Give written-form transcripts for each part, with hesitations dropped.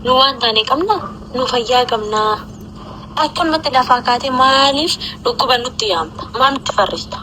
Nu waan taane qabna? Nu fayyaa qabnaa? Akkanumatti lafaa kaatee maaliif dhukkuba nutti yaamta? Maa nutti farrista?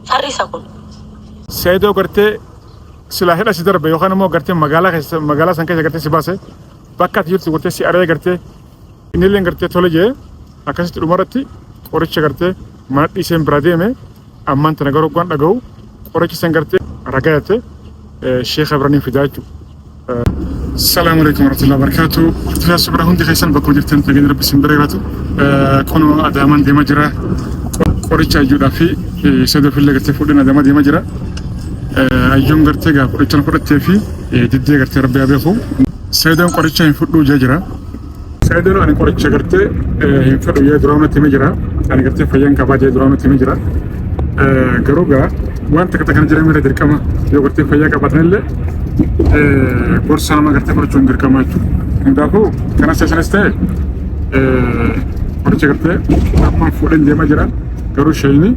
Farrisa kun. Saidoo gartee silaa hidha si darbe yookaan immoo gartee magaalaa keessa magaalaa san keessa gartee si baase bakka ati jirtu gartee si aree gartee innilleen gartee tole jee akkasitti dhumarratti qoricha gartee mana dhiiseen bira deeme ammaan tana garuu waan dhaga'u qoricha san gartee ragaa jette sheeka bira ni fidaa jechuudha. Salaamu alaikum warahmatullahi wabarakatuh. Hordofaa subra hundi keessan bakkuma jirtan nageenya rabbi isin bira jiraatu. Kunoo Adaamaan deemaa jira. Qoricha ayyuudhaa fi sadoo fillee gartee fuudheen Adaamaa deemaa jira. Ayyuun gartee gaa qoricha fudhattee fi diddee gartee rabbi haa beeku. Sayidoon qoricha hin fudhuu jee jira. Sayidoon ani qoricha gartee hin fedhu jee duraan natti himee jira. Ani gartee fayyaan qabaa jee duraan natti himee jira. Garuu gaa waan takka takka jiran irra dirqama yoo gartee fayyaa qabaatan illee gorsa nama gartee fudhachuun dirqama jechuudha. Hundaafuu kanas sanas ta'e qoricha gartee amma fuudheen deemaa jira. Garuu shayini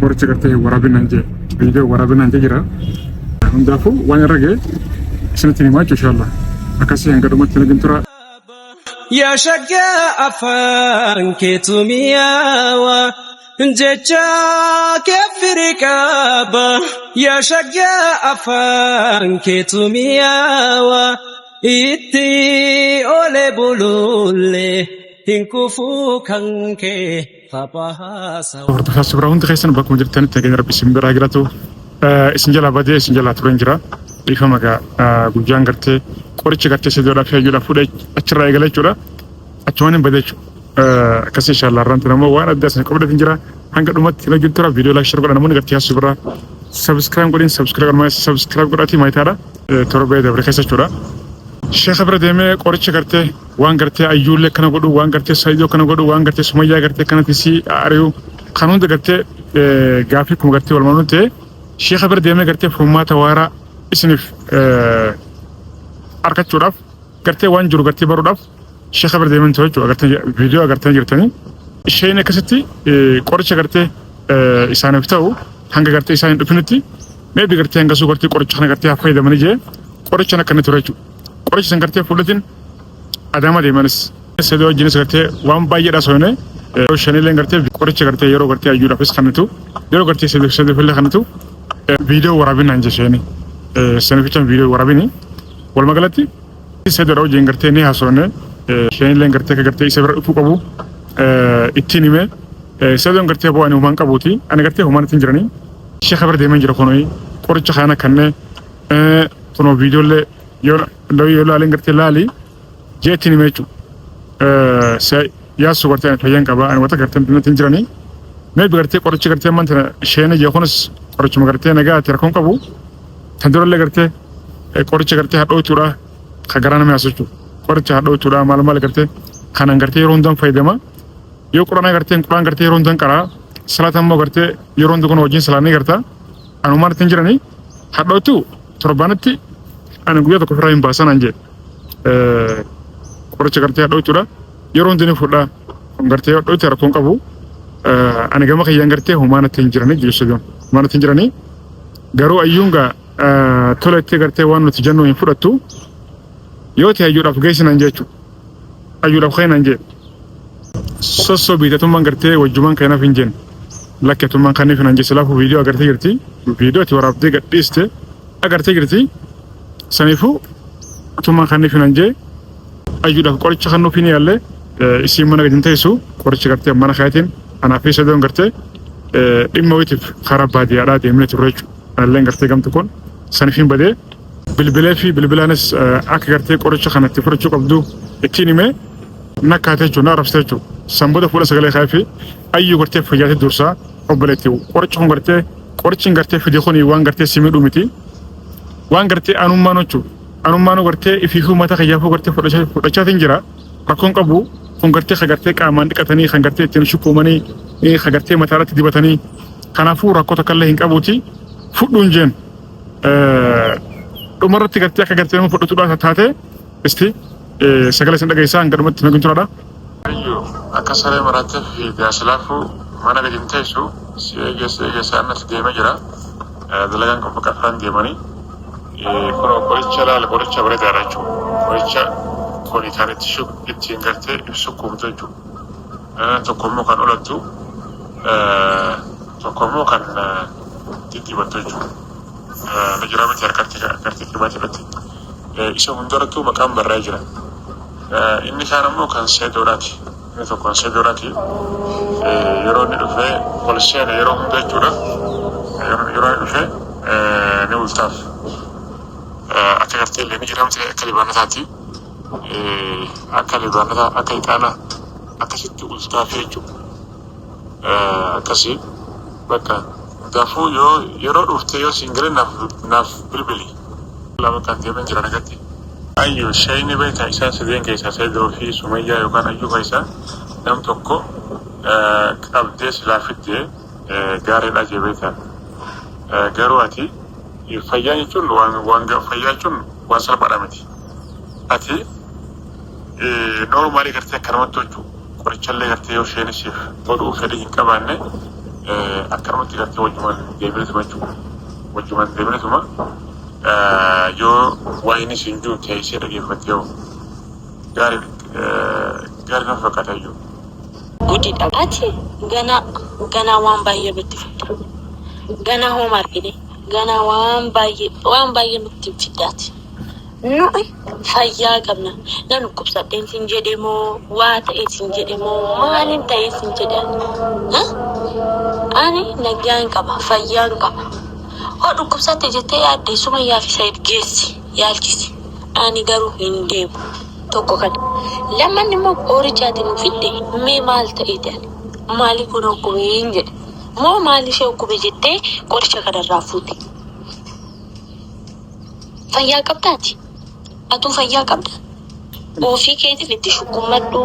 qoricha gartee hin waraabinaan jee viidiyoo waraabinaan jee jira. Hundaafuu waan irra ga'e isinitti himaa jechuudha inshallah. Akkasii hanga dhumatti nagin tura. Yaa shaggaa afaan keetu mi'aawa jecha kee firii qaba. Yaa shaggaa afaan keetu mi'aawa itti oole bululle hin kufuu kan kee tapha haasawa. Hordofaa suuraa hundi keessan bakkuma jirtanitti nageenya rabbi isin biraa jiraatu. Isin jalaa badee isin jalaa tureen jira. Dhiifama gaa guyyaan gartee qoricha gartee sidoodhaaf hayyuudhaaf fuudhee achirraa eegala jechuudha. Achumaan hin badee jechuudha. Akkasii inshallah irraan ture immoo waan addaa isin qabdee jira. Hanga dhumatti na tura viidiyoo like share godha namoonni gartee yaasuu biraa. Subscribe godhin subscribe godhaa subscribe godhaatii maayitaadha. Torbee dabre keessa jechuudha. Sheekha bira deemee qoricha gartee waan gartee ayyuullee akkana godhu waan gartee saayidoo akkana godhu waan gartee sumayyaa gartee akkanatti si ari'u kan hunda gartee gaafii kuma gartee wal maluun ta'e sheekha bira deemee gartee furmaata waaraa isiniif argachuudhaaf gartee waan jiru gartee baruudhaaf sheekha bira deemee ture jechuudha gartee viidiyoo agartanii jirtanii isheen akkasitti qoricha gartee isaaniif ta'u hanga gartee isaan hin dhufinitti meebi gartee hanga suu gartee qoricha kana gartee haa fayyadamanii jee qoricha akka inni ture jechuudha. Qoricha san gartee fudhatin Adaama deemanis sadii wajjinis gartee waan baay'eedha soone yeroo shaniilleen gartee qoricha gartee yeroo gartee ayyuudhaafis kannitu yeroo gartee sadii sadiifillee kannitu viidiyoo waraabinaan jesheeni sanifichaan viidiyoo waraabini walumaa galatti sadiidha wajjin gartee ni haasofne shaniilleen gartee akka gartee isa bira dhufuu qabu ittiin hime sadoon gartee bu'aa ani humaan qabuuti ani gartee humaan ittiin jiranii sheeka bira deemeen jira kunoo qoricha kana kannee kunoo viidiyoolee yoo yoo laalin gartee laali jeetti hime jechuudha. Yaasuu gartee ani fayyaan qaba ani wata gartee natti hin jiranii. Mee gartee qorichi gartee ammaan tana sheena jee kunis qorichuma gartee nagaa ati rakkoon qabu. Tan durallee gartee qoricha gartee hadhootuudha ka garaa nama yaasu jechuudha. Qoricha hadhootuudha maal maal gartee kanan gartee yeroo hundaan fayyadama. Yoo quraana gartee quraan gartee yeroo hundaan qaraa salaata immoo gartee yeroo hundi kun wajjin salaannee gartaa anumaan ittiin jiranii hadhootu torbaanitti ani guyyaa tokko ofirraa hin baasan an jedhe. Qoricha gartee hadhootuudha. Yeroo hundi ni fudhaa. Kun gartee hadhootu rakkoon qabu. Ani gama kiyyaan gartee homaan itti hin jiranii jechuudha. Homaan itti hin jiranii. Garuu ayyuun gaa tola itti gartee waan nuti jennu hin fudhattu. Yoo ta'e ayyuudhaaf geessinan jechuudha. Ayyuudhaaf kennan jedhe. Sossobii tatummaan gartee wajjumaan kan hafe hin jenne. Lakki atummaan kan hin jenne silaafuu viidiyoo agartee jirti. Viidiyoo ati waraabdee gadhiiste agartee jirti. Saniifuu atummaan kan hin jenne ayyuudhaaf qoricha kan nuuf hin yaalle isiin mana gadi hin teessu qoricha gartee mana kaayatiin anaa fi sadoon gartee dhimma wayitiif karaa baadiyyaadhaa deemnee turre jechuudha. Analleen gartee gamtu kun saniif hin badee bilbilee fi bilbilaanis akka gartee qoricha kana itti fudhachuu qabdu ittiin himee nakkaate jechuudha na arrabsite jechuudha. San booda fuula sagalee kaa'ee fi ayyuu gartee fayyaatee dursaa obboleetti qorichi kun gartee qorichi gartee fide kun waan gartee si miidhu miti. Waan gartee anummaan jechuudha. Anummaan gartee ifiifuu mataa kiyyaafuu gartee fudhachaatiin jira. Rakkoon qabu kun gartee ka gartee qaamaan dhiqatanii kan gartee ittiin shukuumanii ka gartee mataa irratti dibatanii kanaafuu rakkoo takka illee hin qabuuti fudhuun jeen. Dhumarratti gartee akka gartee nama fudhatudha taate isti sagalee isin dhageessaa hanga dhumatti nagin turadha. Ayyo akka saree maraatee fiigaa silaafuu mana gadi hin teessu si eegee si eegee isaan natti deemee jira. Dalagaan kun bakka afran deemanii kunoo qoricha laala qoricha bareedaadha jechuudha. Qoricha Tokkoon kan itti ittiin gartee ibsu kumtu jechuudha. Tokko immoo kan olattu, tokko immoo kan diddibattu jechuudha. Na jira miti harkatti gartee qibaatii irratti. Isa hundarrattuu maqaan barraa'ee jira. Inni kaan immoo kan seedoodhaati. Inni tokko kan seedoodhaati. Yeroo inni dhufee ol seene yeroo hunda jechuudha. Yeroo inni dhufee ni ultaaf. Akka gartee illee ni jira miti akka libaanataati. Akka libaanataa akka ixaanaa akkasitti ultaaf jechuudha. Akkasii bakka hundaafuu yoo yeroo dhufte yoo siin galee naaf naaf bilbili. Lama kan deeman jira nagatti. Ayyu shayni beektaa isaan sadeen keessaa Saidoo fi Sumayyaa yookaan Ayyuu keessaa nam tokko qabdee silaa fidde gaariidha jee beektaa. Garuu ati fayyaa jechuun waan waan fayyaa jechuun waan salphaadha miti. Ati normaalii gartee akkanumatti hojju qorichallee gartee yoo isheen siif godhuu fedhii hin qabaanne akkanumatti gartee wajjumaan deebiletuma jechuudha. Wajjumaan deebiletuma yoo waa inni siin jiru teessee dhageeffattee hoo gaarii gaarii nama fakkaata iyyuu. Gudidha. Ati ganaa ganaa waan baay'ee nutti fidda. Ganaa hooma argine ganaa waan baay'ee waan baay'ee nutti fiddaati. Nuyi fayyaa qabna. Nan dhukkubsadheen sin jedhe moo waa ta'e sin jedhe moo maalin ta'e sin jedhe ani? Ani nagaan qaba fayyaan qaba. Hoo dhukkubsatte jettee yaadde Sumayyaa fi Sayid geessi yaalchisi. Ani garuu hin deemu. Tokko kana. Lammanni immoo qoricha ati nu fidde mee maal ta'eeti ani? Maali kun hukkube hin jedhe. Moo maal ishee hukkube jettee qoricha kanarraa fuute? Fayyaa qabdaati? Atuu fayyaa qabda? Ofii keetiif itti shukkummadhu,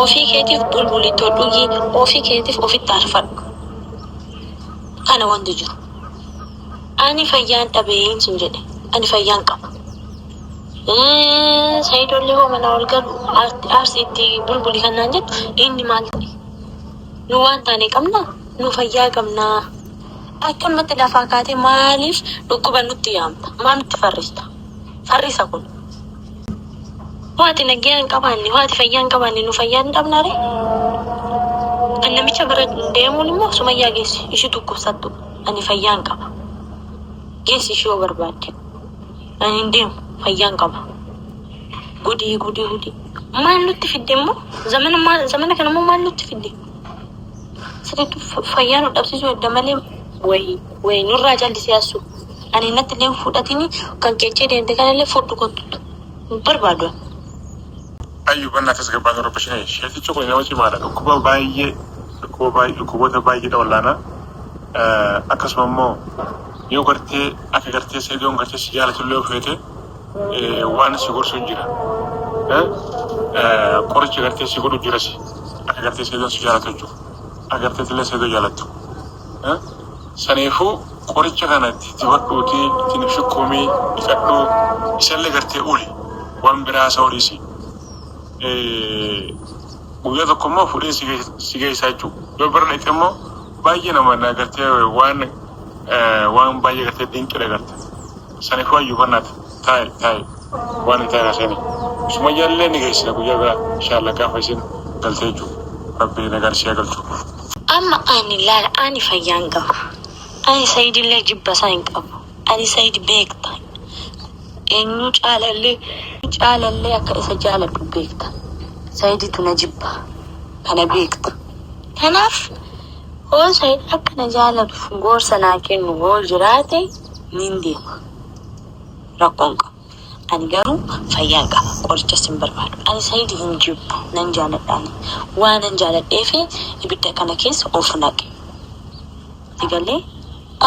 ofii keetiif bulbulittoo dhugi, ofii keetiif ofitti aarfadhu. Kana wanti jiru. Ani fayyaan dhabeen sin jedhe. Ani fayyaan qaba. Sayidoollee hoo manaa ol galu aarsi itti bulbuli kan naan jettu inni maal ta'e? Nu waan taane qabnaa? Nu fayyaa qabnaa? Akkanumatti lafaa kaatee maaliif dhukkuba nutti yaamta? Maal nutti farrista? Farrisa kun. Hoo ati nagaya hin qabaanne, hoo ati fayyaa hin qabaanne nu fayyaa hin dhabna ree? Kan namicha bira deemuun immoo Sumayyaa geessi ishii dhukkubsattu ani fayyaan qaba. Geessi ishii yoo barbaadde. Ani hin deemu fayyaan qaba. Gudii gudii gudii. Maal nutti fidde immoo? Zamana maal zamana kana immoo maal nutti fidde? Sirriitti fayyaa nu dhabsiisuu edda malee wayi wayi nurraa callisee assu. Ani natti illee hin fudhatini kan keechee deemte kanallee fudhu kottu. Hin barbaadu ani. Ayyu bannaa tasgabbaa nu rabbashine sheetichi kun nama cimaadha dhukkuba baay'ee dhukkuba baay'ee dhukkuboota baay'eedha wallaana akkasuma immoo yoo gartee akka gartee seedoon gartee si jaalatullee yoo feete waan si gorsu hin jira qoricha gartee si godhu jira si akka gartee seedoon si jaalatu jechuudha akka gartee illee seedoo jaalattu saniifuu qoricha kana itti dibadhuutii ittiin shukkuumii dhiqadhuu isallee gartee uli waan biraa haasa'uu dhiisi. Guyyaa tokko immoo fuudhee si geessaa jechuudha. Yoo bira dhaqxe immoo baay'ee nama na gartee waan waan baay'ee gartee dinqidha garte. Saniifuu hayyuu bannaati taa'e taa'e waan hin taane haasa'ini. Sumayyaallee ni geessina guyyaa biraa inshaAllah gaafa isin galtee jechuudha. Rabbi nagaan ishee haa galchu. Amma ani laala ani fayyaan qaba. Ani Sayidillee jibba isaa hin qabu. Ani Sayid beekta. Eenyu caalallee caalallee akka isa jaaladhu beekta. Sayiditu na jibba. Kana beekta. Kanaaf hoo Sayid akka na jaalatuuf gorsa naa kennu hoo jiraate nin deema. Rakkoon qabu. Ani garuu fayyaan qaba. Qorichas hin barbaadu. Ani Sayid hin jibbu. Nan jaaladha ani. Waanan jaaladheefi ibidda kana keessa of naqe. Si galee?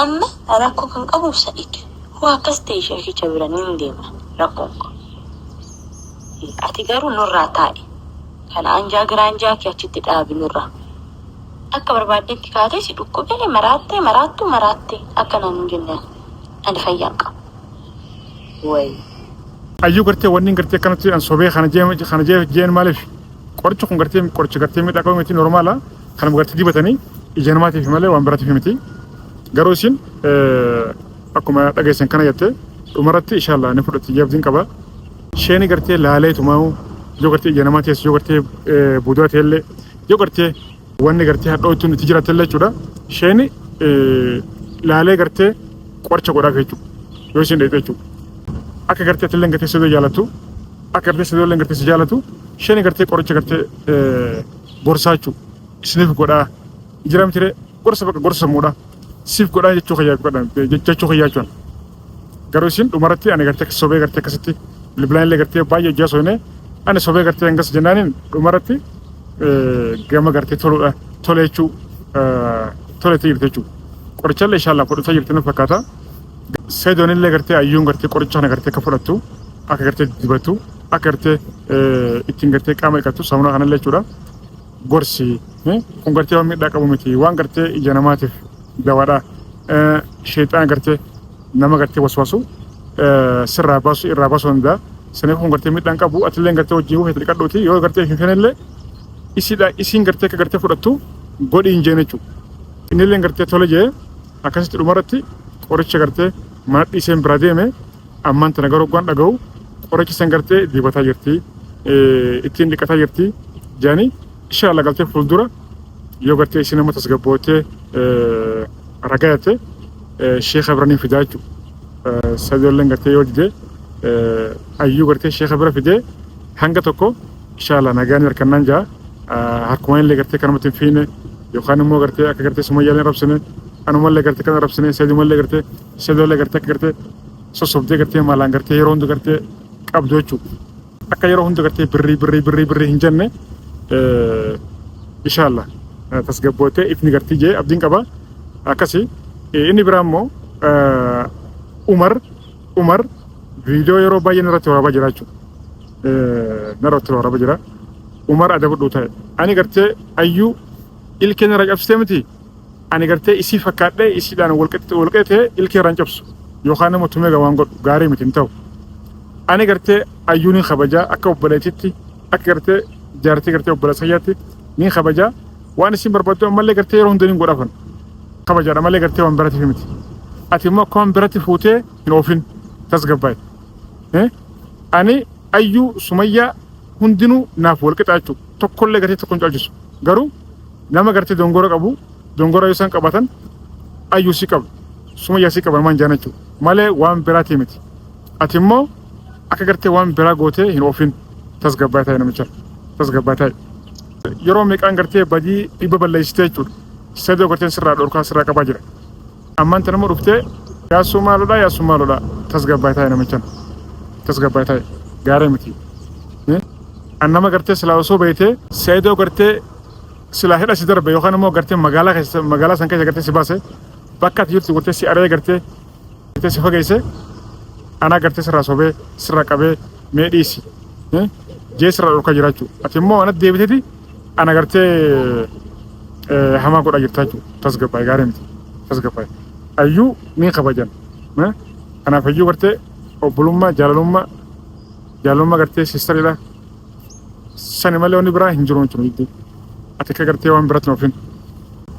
Amma rakkoo kan qabu Sa'id. Hoo akkas ta'e sheekicha bira nin deema. Rakkoon qabu. Ati garuu nurraa taa'i. Kana anjaa giraanjaa kee achitti dhaabi nurraa. Akka barbaaddetti kaatee si dhukkubee maraattee maraattuu maraattee akka naan hin jenne ani fayyaan qaba. Wayi. Ayyuu gartee wanni gartee akkanatti an sobee kana jee kana jee jeen maaliif qorichi kun gartee qoricha gartee miidhaa qabu miti normaala kanuma gartee dibatanii ija namaatiif malee waan biraatiif miti garuu isin akkuma dhageessan kana jette dhumarratti inshallah ni fudhatti jabdiin qaba. Sheeni gartee laalee tumaa'u Yoo gartee ija namaa teessu, yoo gartee buudaa ta'ellee, yoo gartee wanni gartee hadhootuun itti jiraatellee jechuudha. Isheen laalee gartee qoricha godhaaf jechuudha. Yoo isheen dheeyxe jechuudha. Akka gartee atillee gartee Saidoo jaalattu, akka gartee Saidoo illee gartee si jaalatu, isheen gartee qoricha gartee gorsaa jechuudha. Isiniif godhaa jira miti gorsa, bakka gorsa sammuudha. Siif godhaa jechuu kiyyaa jechuu kiyyaa jechuudha. Garuu isin dhumarratti ani gartee sobee gartee akkasitti bilbilaan illee gartee baay'ee hojjaa soone, ani sobee gartee hangas jennaaniin dhumarratti gama gartee toluudha, tole jechuu toletti jirti jechuudha. Qorichallee inshallah fudhachaa jirti na fakkaata. Saidoon illee gartee ayyuun gartee qoricha kana gartee akka fudhattu, akka gartee dibattu, akka gartee ittiin gartee qaama dhiqattu, saamunaa kanallee jechuudha. Gorsi kun gartee waan miidhaa qabu miti, waan gartee ija namaatiif dawaadha. Sheexaan gartee nama gartee waswasu sirraa baasu, irraa baasuu danda'a. Saniif kun gartee miidhaan qabu, atillee gartee wajjin yoo dhiqadhuuti, yoo gartee hin fenellee isiidha, isiin gartee akka gartee fudhattu godhi hin jeen jechuudha. Innillee gartee tole jee akkasitti dhumarratti qoricha gartee mana dhiiseen bira deeme. Ammaan tana garuu waan dhaga'u qoricha san gartee dibataa jirti, ittiin dhiqataa jirti jedhanii. Inshallah galtee fuuldura yoo gartee isin nama tasgabboottee ragaa jette sheeka bira ni fidaa jechuudha. Sadoolleen gartee yoo dide ayyuu gartee sheeka bira fidee hanga tokko inshallah nagaan harkannaan jaa, harkumaan illee gartee kanumatti hin fiine, yookaan immoo gartee akka gartee sumayyaalee rabsine, anumallee gartee kana rabsine, sadumallee gartee sadoollee gartee akka gartee sossobdee gartee maalaan gartee yeroo hunda gartee qabdu jechuudha. Akka yeroo hunda gartee birrii birrii birrii birrii hin jenne, inshallah tasgabboottee ifni gartii jee abdiin qaba. Akkasi inni biraa immoo Umar viidiyoo yeroo baay'ee narratti waraabaa jira jechuudha. Narratti waraabaa jira. Umar adabadhuu ta'e. Ani gartee ayyuu ilkee narra cabsitee miti. Ani gartee isii fakkaadhee isiidhaan walqixa ta'ee ilkee irraan cabsu. Yookaan nama tumee waan godhu gaarii miti, hin ta'u. Ani gartee ayyuu ni kabajaa, akka obboleettitti, akka gartee jaartii gartee obboleessa kiyyaatti ni kabajaa. Waan isin barbaaddu ammallee gartee yeroo hunda ni godhafan. Kabajaadha malee gartee waan biratti miti. Ati immoo akka waan biratti fuutee hin oofin, tasgabbaa'e. Ani ayyuu sumayyaa hundinuu naaf wal qixa jechuudha. Tokkollee gartee tokko hin caalchisu. Garuu nama gartee dongora qabu, dongora yoo isaan qabatan ayyuu si qabu, sumayyaa si qaban maan jaan jechuudha. Malee waan biraatii miti. Ati immoo akka gartee waan biraa gootee hin oofin, tasgabbaa'e ta'e namicha. Tasgabbaa'e ta'e. Yeroo meeqaan gartee badii dhibba balleessitee jechuudha. Sadoo garteen sirraa dhorkaa, sirraa qabaa jira. Ammaan tana immoo dhuftee yaasuu maalodha, yaasuu maalodha, tasgabbaa'e ta'e namichan. Tasgabbaa'e ta'e gaarii miti. An nama gartee silaa osoo beeytee Saidoo gartee silaa hidha si darbe, yookaan immoo gartee magaalaa keessa, magaalaa san keessa gartee si baase, bakka ati jirtu gartee si aree gartee si fageesse, anaa gartee sirraa sobee sirraa qabee mee dhiisi jee sirraa dhorkaa jira jechuudha. Ati immoo anatti deebiteeti ana gartee hamaa godhaa jirta jechuudha. Tasgabbaa'e, gaarii miti. Tasgabbaa'e. Ayyuu ni kabajan. Kanaaf ayyuu gartee obbolummaa, jaalalummaa, jaalalummaa gartee sisteriidha. Sani malee wanni biraa hin jiru jechuudha. Ati akka gartee waan biratti hin oofin.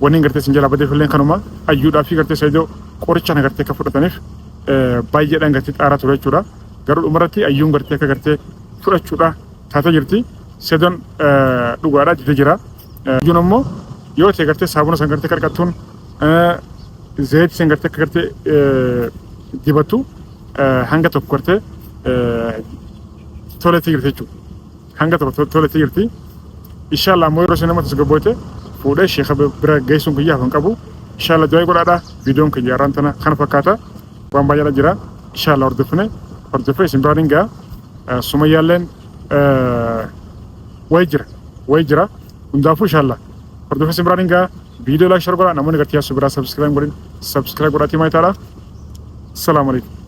Wanni gartee sin jalaa badeef illee kanuma, ayyuudhaa fi gartee Saidoo qoricha kana gartee akka fudhataniif baay'eedhaan gartee xaaraa ture jechuudha. Garuu dhumarratti ayyuun gartee akka gartee fudhachuudha taatee jirti. Saidoon dhugaadhaa didee jira. Ayyuun ammoo yoo ta'e gartee saabuna san gartee qarqattuun, zayitii san gartee akka gartee dibattu hanga tokko gartee toletti jirti jechuudha. Hanga tokko toletti jirti. Inshallah ammoo yeroo isheen nama tasgabboote fuudhee sheeka bira geessuun kiyya hafan qabu. Inshallah du'aa godhaadha. Viidiyoon kiyya har'aan tana kana fakkaata. Waan baay'eedha jira. Inshallah hordofne hordofee isin biraan hin ga'a. Sumayyaalleen wayi jira. Wayi jira. Hundaafuu inshallah hordofee isin biraan hin ga'a. Viidiyoo like, share godhaa. Namoonni gartee yaasuu biraa subscribe godhin, subscribe godhaatii maayitaadha. Salaamu alaikum.